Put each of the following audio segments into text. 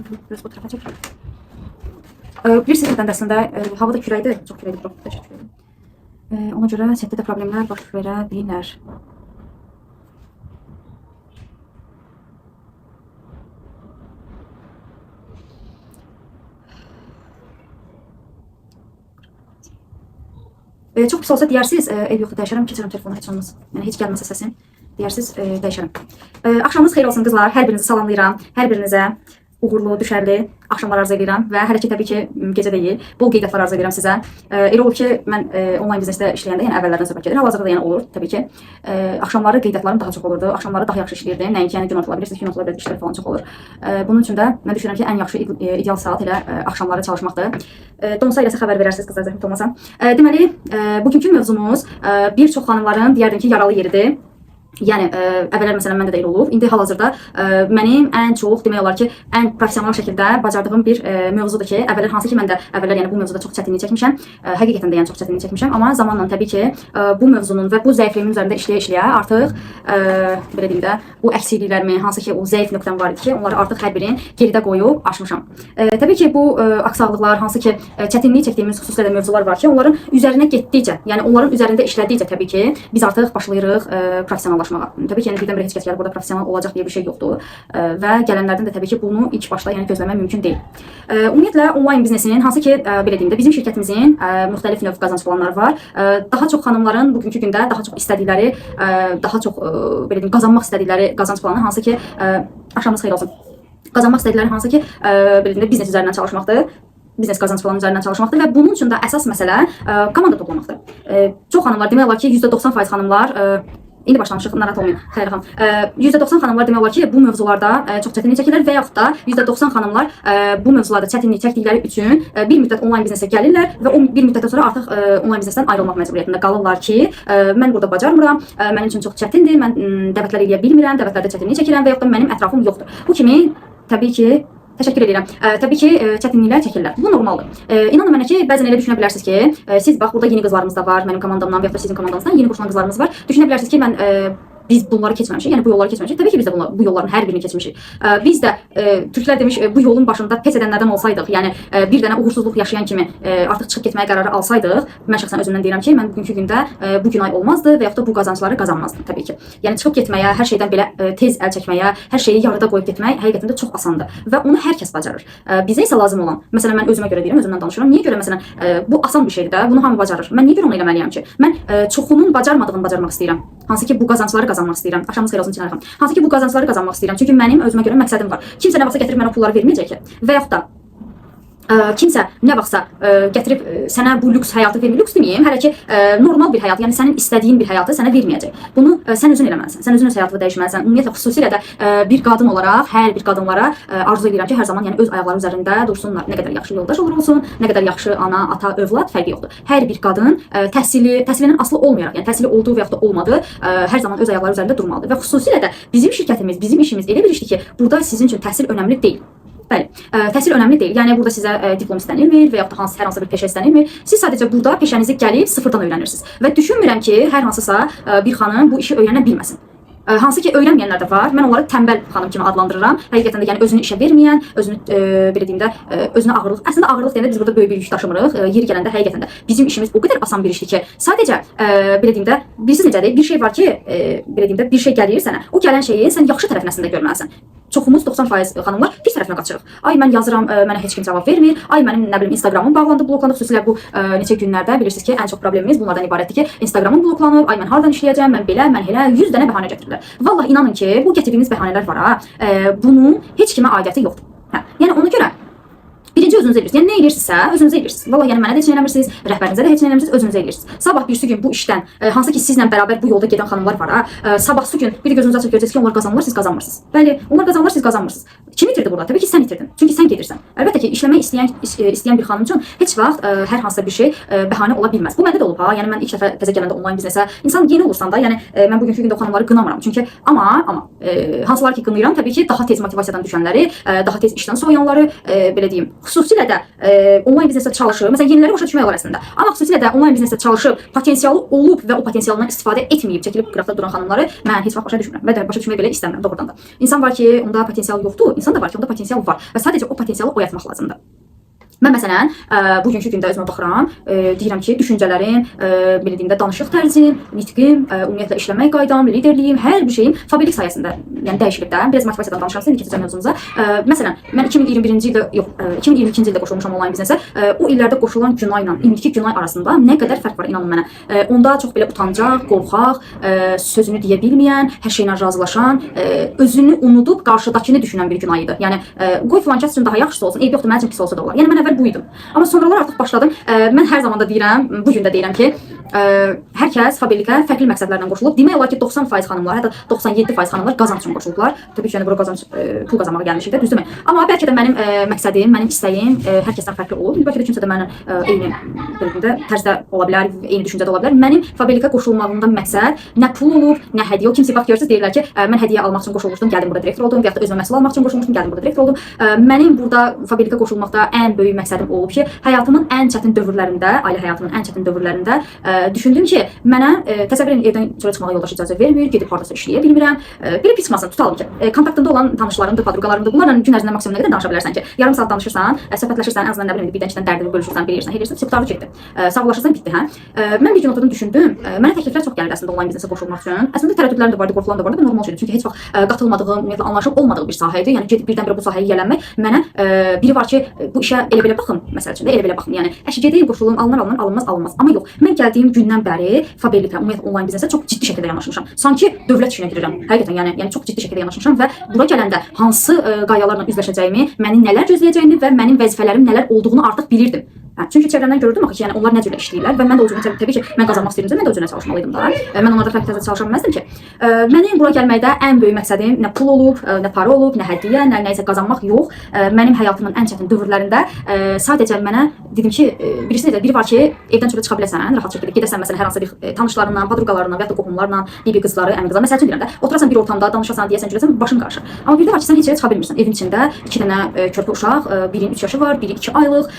Biraz bu tarafa çək. Bilirsiniz nədən əslində hava da küləkdir, çox küləkdir bura, dəhşət küləkdir. Ona görə sətdə də problemlər baş verə bilər. Çox pis olsa deyərsiz, eyb yoxdur, dəyişərəm, keçirəm telefonu, heç olmaz. Yəni heç gəlməsə səsim, deyərsiz, dəyişərəm. Axşamınız xeyir olsun qızlar. Hər birinizi salamlayıram. Hər birinizə uğurlu, düşərli axşamlar arzu edirəm və hələ ki təbii ki gecə deyil, bol qeydiyyatlar arzu edirəm sizə. Elə olub ki, mən onlayn biznesdə işləyəndə, yəni əvvəllərdən söhbət gedir, hal-hazırda da yəni olur təbii ki. Axşamları qeydiyyatlarım daha çox olurdu. Axşamları daha yaxşı işləyirdim. Nəinki yəni günortalar, bilirsiniz, günortalar belə işlər falan çox olur. Bunun üçün də mən düşünürəm ki, ən yaxşı ideal saat elə axşamları çalışmaqdır. Donsa eləsə xəbər verərsiniz qızlar, zəhmət olmasa. Deməli, bugünkü mövzumuz bir çox xanımların deyərdim ki, yaralı yeridir. Yəni əvvəllər məsələn məndə də elə olub. İndi hal-hazırda mənim ən çox demək olar ki, ən professional şəkildə bacardığım bir mövzudur ki, əvvəllər hansı ki mən də əvvəllər yəni bu mövzuda çox çətinlik çəkmişəm. Həqiqətən də yəni çox çətinlik çəkmişəm, amma zamanla təbii ki, bu mövzunun və bu zəifliyimin üzərində işləyə-işləyə artıq belə deyim də, bu əksikliklərimi, hansı ki o zəif nöqtəm var idi ki, onları artıq hər birini geridə qoyub aşmışam. Təbii ki, bu aqsaqlıqlar, hansı ki çətinlik çəkdiyimiz xüsusilə də mövzular var ki, onların üzərinə getdikcə, yəni onların üzərində işlədikcə təbii ki, biz artıq başlayırıq professionallaşmağa. Təbii ki, yəni birdən-birə heç kəs gəlib burada professional olacaq deyə bir şey yoxdur. Və gələnlərdən də təbii ki, bunu ilk başda yəni gözləmək mümkün deyil. Ümumiyyətlə onlayn biznesinin hansı ki, belə deyim də, bizim şirkətimizin müxtəlif növ qazanc planları var. Daha çox xanımların bugünkü gündə daha çox istədikləri, daha çox belə deyim, qazanmaq istədikləri qazanc planı hansı ki, axşamınız xeyir olsun. Qazanmaq istədikləri hansı ki, belə deyim də, biznes üzərindən çalışmaqdır. Biznes qazanc planı üzərindən çalışmaqdır və bunun üçün də əsas məsələ komanda toplamaqdır. Çox xanımlar demək olar ki, %90% xanımlar İndi başlamışıq, narahat olmayın. Xeyr xanım. %90 xanımlar demək olar ki, bu mövzularda çox çətinlik çəkirlər və yaxud da %90 xanımlar bu mövzularda çətinlik çəkdikləri üçün bir müddət onlayn biznesə gəlirlər və o bir müddətdən sonra artıq onlayn biznesdən ayrılmaq məcburiyyətində qalırlar ki, mən burada bacarmıram, mənim üçün çox çətindir, mən dəvətlər eləyə bilmirəm, dəvətlərdə çətinlik çəkirəm və yaxud da mənim ətrafım yoxdur. Bu kimi təbii ki, təşəkkür edirəm. Təbii ki, çətinliklər çəkirlər. Bu normaldır. İnanın mənə ki, bəzən elə düşünə bilərsiniz ki, siz bax burada yeni qızlarımız da var, mənim komandamdan və yaxud da sizin komandanızdan yeni qoşulan qızlarımız var. Düşünə bilərsiniz ki, mən biz bunları keçməmişik, yəni bu yolları keçməmişik. Təbii ki, biz də bu yolların hər birini keçmişik. Biz də türklər demiş, bu yolun başında pes edənlərdən olsaydıq, yəni bir dənə uğursuzluq yaşayan kimi artıq çıxıb getməyə qərarı alsaydıq, mən şəxsən özümdən deyirəm ki, mən bugünkü gündə bu gün ay olmazdı və yaxud da bu qazancları qazanmazdım təbii ki. Yəni çıxıb getməyə, hər şeydən belə tez əl çəkməyə, hər şeyi yarıda qoyub getmək həqiqətən də çox asandır və onu hər kəs bacarır. Bizə isə lazım olan, məsələn mən özümə görə deyirəm, özümdən danışıram. Niyə görə məsələn bu asan bir şeydir də, bunu hamı bacarır. Mən niyə görə onu eləməliyəm ki? Mən çoxunun bacarmadığını bacarmaq istəyirəm. Hansı ki bu qazancları qazanmaq istəyirəm. Axşamınız xeyir olsun Çinar xanım. Hansı ki bu qazancları qazanmaq istəyirəm. Çünki mənim özümə görə məqsədim var. Kimsə nə vaxtsa gətirib mənə pulları verməyəcək ki. Və yaxud da kimsə nə vaxtsa gətirib sənə bu lüks həyatı vermir. Lüks deməyim, hələ ki normal bir həyat, yəni sənin istədiyin bir həyatı sənə verməyəcək. Bunu sən özün eləməlisən. Sən özün öz həyatını dəyişməlisən. Ümumiyyətlə xüsusilə də bir qadın olaraq hər bir qadınlara arzu edirəm ki, hər zaman yəni öz ayaqları üzərində dursunlar. Nə qədər yaxşı yoldaş olur olsun, nə qədər yaxşı ana, ata, övlad fərqi yoxdur. Hər bir qadın təhsilindən asılı olmayaraq, yəni təhsili olduğu və yaxud da olmadığı, hər zaman öz ayaqları üzərində durmalıdır. Və xüsusilə də bizim şirkətimiz, bizim işimiz elə bir işdir ki, burada sizin üçün təhsil önəmli deyil. Bəli, təhsil önəmli deyil. Yəni burada sizə diplom istənilmir və yaxud da hər hansı bir peşə istənilmir. Siz sadəcə burada peşənizi gəlib sıfırdan öyrənirsiniz. Və düşünmürəm ki, hər hansısa bir xanım bu işi öyrənə bilməsin. Hansı ki öyrənməyənlər də var. Mən onları tənbəl xanım kimi adlandırıram. Həqiqətən də yəni özünü işə verməyən, özünü belə deyim də, özünə ağırlıq. Əslində ağırlıq deyəndə biz burada böyük bir yük daşımırıq. Yeri gələndə həqiqətən də bizim işimiz o qədər asan bir işdir ki, sadəcə belə deyim də, bilirsiniz necədir? Bir şey var ki, belə deyim də, bir şey gəlir sənə. O gələn şeyi sən yaxşı tərəfini əslində görməlisən. Çoxumuz 90% xanımlar pis tərəfinə qaçırıq. Ay mən yazıram, mənə heç kim cavab vermir. Ay mənim nə bilim Instagramım bağlandı, bloklandı. Xüsusilə bu neçə günlərdə bilirsiniz ki, ən çox problemimiz bunlardan ibarətdir ki, Instagramım bloklanıb, ay mən hardan işləyəcəm, mən belə, mən elə 100 dənə bəhanə gətirirlər. Vallahi inanın ki, bu gətirdiyiniz bəhanələr var ha, bunun heç kimə aidiyyəti yoxdur. Hə, yəni ona görə birinci özünüzə eləyirsiniz. Yəni nə eləyirsinizsə, özünüzə eləyirsiniz. Vallahi yəni mənə də heç nə eləmirsiniz, rəhbərinizə də heç nə eləmirsiniz, özünüzə eləyirsiniz. Sabah birisi gün bu işdən, hansı ki sizlə bərabər bu yolda gedən xanımlar var ha, sabahsı gün bir də gözünüzü açıb görəcəksiniz ki, onlar qazanırlar, siz qazanmırsınız. Bəli, onlar qazanırlar, siz qazanmırsınız. Kim itirdi burada? Təbii ki, sən itirdin. Çünki sən gedirsən. Əlbəttə ki, işləmək istəyən bir xanım üçün heç vaxt hər hansısa bir şey bəhanə ola bilməz. Bu məndə də olub ha. Yəni mən ilk dəfə təzə gələndə onlayn biznesə insan yeni olursan da, yəni mən bugünkü gündə o xanımları qınamıram. Çünki amma hansılar ki qınayıram, təbii ki, daha tez motivasiyadan düşənləri, daha tez işdən soğuyanları, belə deyim, xüsusilə də onlayn biznesdə çalışır. Məsələn, yeniləri başa düşmək olar əslində. Amma xüsusilə də onlayn biznesdə çalışıb, potensialı olub və o potensialından istifadə etməyib, çəkilib qıraqda duran xanımları mən heç vaxt başa düşmürəm və də başa düşməyi belə istəmirəm doğrudan da. İnsan var ki, onda potensial yoxdur. insan da var ki, onda potensial var və sadəcə o potensialı oyatmaq lazımdır. Mən məsələn, bugünkü gündə özümə baxıram, deyirəm ki, düşüncələrim, belə deyim də, danışıq tərzim, nitqim, ümumiyyətlə işləmək qaydam, liderliyim, hər bir şeyim Faberlic sayəsində, yəni dəyişilib də. Biraz motivasiyadan danışarsın, indi keçəcəm mövzumuza. Məsələn, mən 2021-ci ildə, yox, 2022-ci ildə qoşulmuşam onlayn biznesə. O illərdə qoşulan Günayla indiki Günay arasında nə qədər fərq var, inanın mənə. Onda çox belə utancaq, qorxaq, sözünü deyə bilməyən, hər şeylə razılaşan, özünü unudub qarşıdakını düşünən bir Günay idi. Yəni qoy filan kəs üçün daha yaxşısı olsun, eybi yoxdur, mənim üçün pis olsa da olar. Yəni mən əvvəl bu idim. Amma sonralar artıq başladım. Mən hər zaman da deyirəm, bu gün də deyirəm ki, hər kəs Faberlicə fərqli məqsədlərlə qoşulub. Demək olar ki, 90% xanımlar, hətta 97% xanımlar qazanc üçün qoşulublar. Təbii ki, yəni bura qazanc, pul qazanmağa gəlmişik də, düzdürmü? Amma bəlkə də mənim məqsədim, mənim istəyim hər kəsdən fərqli olub. Bəlkə də kimsə də mənim eyni belə deyim də tərzdə ola bilər, eyni düşüncədə ola bilər. Mənim Faberlicə qoşulmağımda məqsəd nə pul olub, nə hədiyyə. O kimsə bax görürsüz deyirlər ki, mən hədiyyə almaq üçün qoşulmuşdum, gəldim burada direktor oldum və yaxud da özümə məhsul almaq üçün qoşulmuşdum, gəldim burada direktor oldum. Mənim burada Faberlicə qoşulmaqda ən böyük məqsədim olub ki, həyatımın ən çətin dövrlərində, ailə həyatımın ən çətin dövrlərində düşündüm ki, mənə təsəvvür edin, evdən çölə çıxmağa yoldaş icazə vermir, gedib hardasa işləyə bilmirəm. Belə pis çıxmasın, tutalım ki, kontaktında olan tanışlarımdır, podruqalarımdır. Bunlarla gün ərzində maksimum nə qədər danışa bilərsən ki? Yarım saat danışırsan, söhbətləşirsən, ən azından nə bilim birdən ikidən dərdini bölüşürsən, bilirsən, eləyirsən, qurtardı getdi. Sağollaşırsan, bitdi, hə. Mən bir gün oturdum düşündüm. Mənə təkliflər çox gəlirdi əslində onlayn biznesə qoşulmaq üçün. Əslində tərəddüdlərim də vardı, qorxularım da vardı, bu normal şeydir. Çünki heç vaxt qatılmadığım, ümumiyyətlə anlayışım olmadığı bir sahə idi. Yəni gedib birdən-birə bu sahəyə yiyələnmək mənə biri var ki, bu işə elə belə baxın, məsəl üçün də elə belə baxın. Yəni əşi gedeyim, qoşulum, alınar, alınar, alınmaz, alınmaz. Amma yox, mən gəldiyim gündən bəri Faberlicə, ümumiyyətlə onlayn biznesə çox ciddi şəkildə yanaşmışam. Sanki dövlət işinə girirəm. Həqiqətən, yəni çox ciddi şəkildə yanaşmışam və bura gələndə hansı qayalarla üzləşəcəyimi, məni nələr gözləyəcəyini və mənim vəzifələrim nələr olduğunu artıq bilirdim. Hə, çünki çevrəmdən görürdüm axı ki, yəni onlar nə cürlə işləyirlər və mən də o cürə təbii ki, mən qazanmaq istəyirdim, mən də o cürə çalışmalıydım da. Mən onlardan fərqli tərzdə çalışa bilməzdim ki. Mənim bura gəlməkdə ən böyük məqsədim nə pul olub, nə para olub, nə hədiyyə, nə nəyisə qazanmaq yox. Mənim həyatımın ən çətin dövrlərində sadəcə mənə dedim ki, birisi necə, biri var ki, evdən çölə çıxa biləsən, rahat şəkildə gedəsən məsələn hər hansı bir tanışlarınla, podruqalarınla və ya da qohumlarla, bibi qızları, əmi qızları, məsəl üçün deyirəm də, oturasan bir ortamda, danışasan, deyəsən, güləsən, başın qarışır. Amma bir də var ki, sən heç yerə çıxa bilmirsən. Evin içində 2 dənə körpə uşaq, birinin 3 yaşı var, biri 2 aylıq.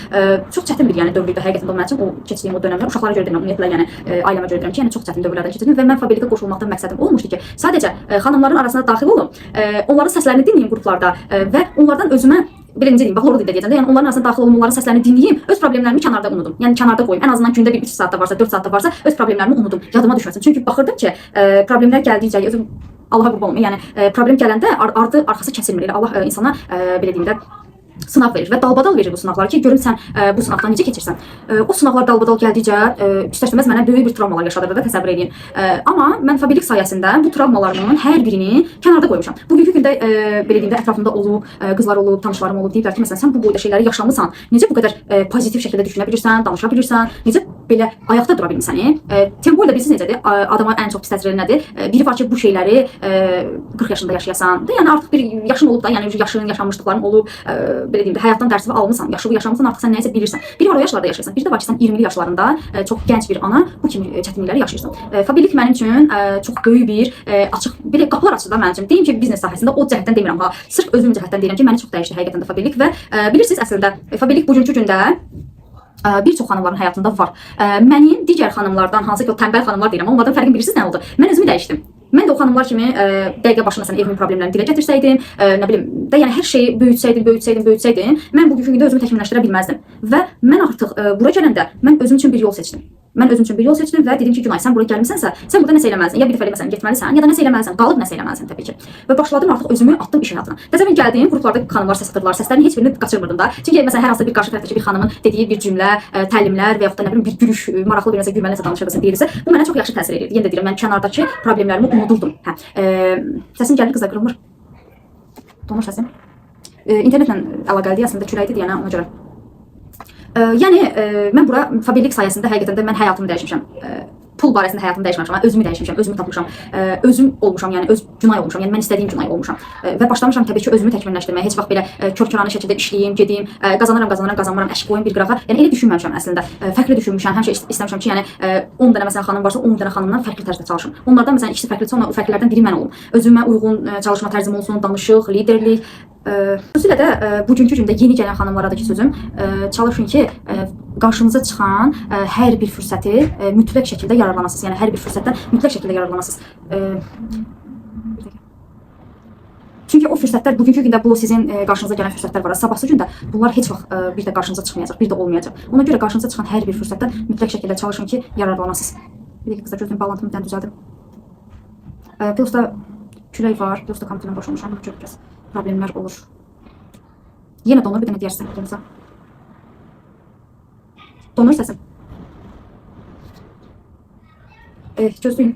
Çox çətin bir yəni dövr idi həqiqətən də mənim üçün o keçdiyim o dönəmlər. Uşaqlara görə deyirəm, ümumiyyətlə yəni ailəmə görə deyirəm ki, yəni çox çətin dövrlərdən keçirdim və mən Faberlicə qoşulmaqda məqsədim olmuşdu ki, sadəcə xanımların arasına daxil olum, onların səslərini dinləyim qruplarda və onlardan özümə belə necə deyim, bax loru dildə deyəcəm də, yəni onların arasına daxil olum, onların səslərini dinləyim, öz problemlərimi kənarda unudum. Yəni kənarda qoyum. Ən azından gündə bir 3 saatda varsa, 4 saatda varsa öz problemlərimi unudum. Yadıma düşməsin. Çünki baxırdım ki, problemlər gəldikcə özüm Allaha qurban olum. Yəni problem gələndə ardı arxası kəsilmir. Elə Allah insana belə deyim də sınav verir və dalbadal verir bu sınavları ki, görüm sən bu sınavdan necə keçirsən. O sınavlar dalbadal gəldikcə istər-istəməz mənə böyük bir travmalar yaşadırdı da, təsəvvür eləyin. Amma mən Faberlic sayəsində bu travmalarımın hər birini kənarda qoymuşam. Bugünkü gündə belə deyim də ətrafımda olub, qızlar olub, tanışlarım olub, deyiblər ki, məsələn sən bu boyda şeyləri yaşamısan, necə bu qədər pozitiv şəkildə düşünə bilirsən, danışa bilirsən, necə belə ayaqda dura bilmirsən? Tem bolе bilirsiniz necədir? Adama ən çox pis təsir edən nədir? Biri var ki, bu şeyləri 40 yaşında yaşayasan, da, yəni artıq bir yaşın olub da, yəni yaşın, yaşanmışlıqların olub, belə deyim də, həyatdan dərsini almısan, yaşını yaşamısan, artıq sən nəyisə bilirsən. Biri var o yaşlarda yaşayırsan, bir də var ki, sən 20-li yaşlarında çox gənc bir ana bu kimi çətinlikləri yaşayırsan. Faberlic mənim üçün çox böyük bir açıq belə qapılar açdı da mənim üçün. Deyim ki, biznes sahəsində o cəhətdən demirəm ha. Sırf özüm cəhətdən deyirəm ki, məni çox dəyişdi həqiqətən də Faberlic və bilirsiniz əslində Faberlic bugünkü gündə bir çox xanımların həyatında var. Mənim digər xanımlardan, hansı ki o tənbəl xanımlar deyirəm, onlardan fərqim bilirsiniz nə oldu? Mən özümü dəyişdim. Mən də o xanımlar kimi dəqiqə başı məsələn evimin problemlərini dilə gətirsəydim, nə bilim də yəni hər şeyi böyütsəydim, böyütsəydim, böyütsəydim, mən bugünkü gündə özümü təkmilləşdirə bilməzdim. Və mən artıq bura gələndə mən özüm üçün bir yol seçdim. Mən özüm üçün bir yol seçdim və dedim ki, Günay, sən bura gəlmisənsə, sən burada nəsə eləməlisən. Ya bir dəfə məsələn getməlisən, ya da nəsə eləməlisən, qalıb nəsə eləməlisən təbii ki. Və başladım artıq özümü atdım iş həyatına. Təsəvvür gəldim, qruplarda xanımlar səs atırdılar, səslərin heç birini qaçırmırdım da. Çünki məsələn hər hansı bir qarşı tərəfdəki bir xanımın dediyi bir cümlə, təlimlər və yaxud da nə bilim bir gülüş, maraqlı bir məsələ, gülməli nəsə danışırdısa, deyirsə, bu mənə çox yaxşı təsir edirdi. Yenə də deyirəm, mən kənardakı problemlərimi unudurdum. Hə. Səsim gəlir qızlar, qırılmır. Donur səsim. İnternetlə əlaqəlidir, əslində küləkdir, yəni ona görə. Yəni mən bura Faberlic sayəsində həqiqətən də mən həyatımı dəyişmişəm. Pul barəsində həyatımı dəyişməmişəm, mən özümü dəyişmişəm, özümü tapmışam, özüm olmuşam, yəni öz Günay olmuşam, yəni mən istədiyim Günay olmuşam. Və başlamışam təbii ki, özümü təkmilləşdirməyə. Heç vaxt belə kör-kəranə şəkildə işləyim, gedim, qazanıram, qazanıram, qazanmıram, əşq qoyum bir qırağa. Yəni elə düşünməmişəm əslində. Fərqli düşünmüşəm, həmişə istəmişəm ki, yəni 10 dənə məsələn xanım varsa, 10 dənə xanımdan fərqli tərzdə çalışım. Onlardan məsələn ikisi fərqlidirsə, o fərqlilərdən biri mən olum. Özümə uyğun çalışma tərzim olsun, danışıq, liderlik. Xüsusilə də bugünkü gündə yeni gələn xanımlara da ki sözüm, çalışın ki, qarşınıza çıxan hər bir fürsəti mütləq şəkildə yararlanasınız. Yəni hər bir fürsətdən mütləq şəkildə yararlanasınız. Bir dəqiqə. Çünki o fürsətlər bugünkü gündə bu sizin qarşınıza gələn fürsətlər var. Sabahsı gündə bunlar heç vaxt bir də qarşınıza çıxmayacaq, bir də olmayacaq. Ona görə qarşınıza çıxan hər bir fürsətdən mütləq şəkildə çalışın ki, yararlanasınız. Bir dəqiqə qızlar, gözləyin, bağlantımı bir dənə düzəldim. Plus da külək var, plus da kompüterlə qoşulmuşam. Ona görə biraz problemlər olur. Yenə donur, bir dənə deyərsən donsa. Donur səsim. Gözləyin.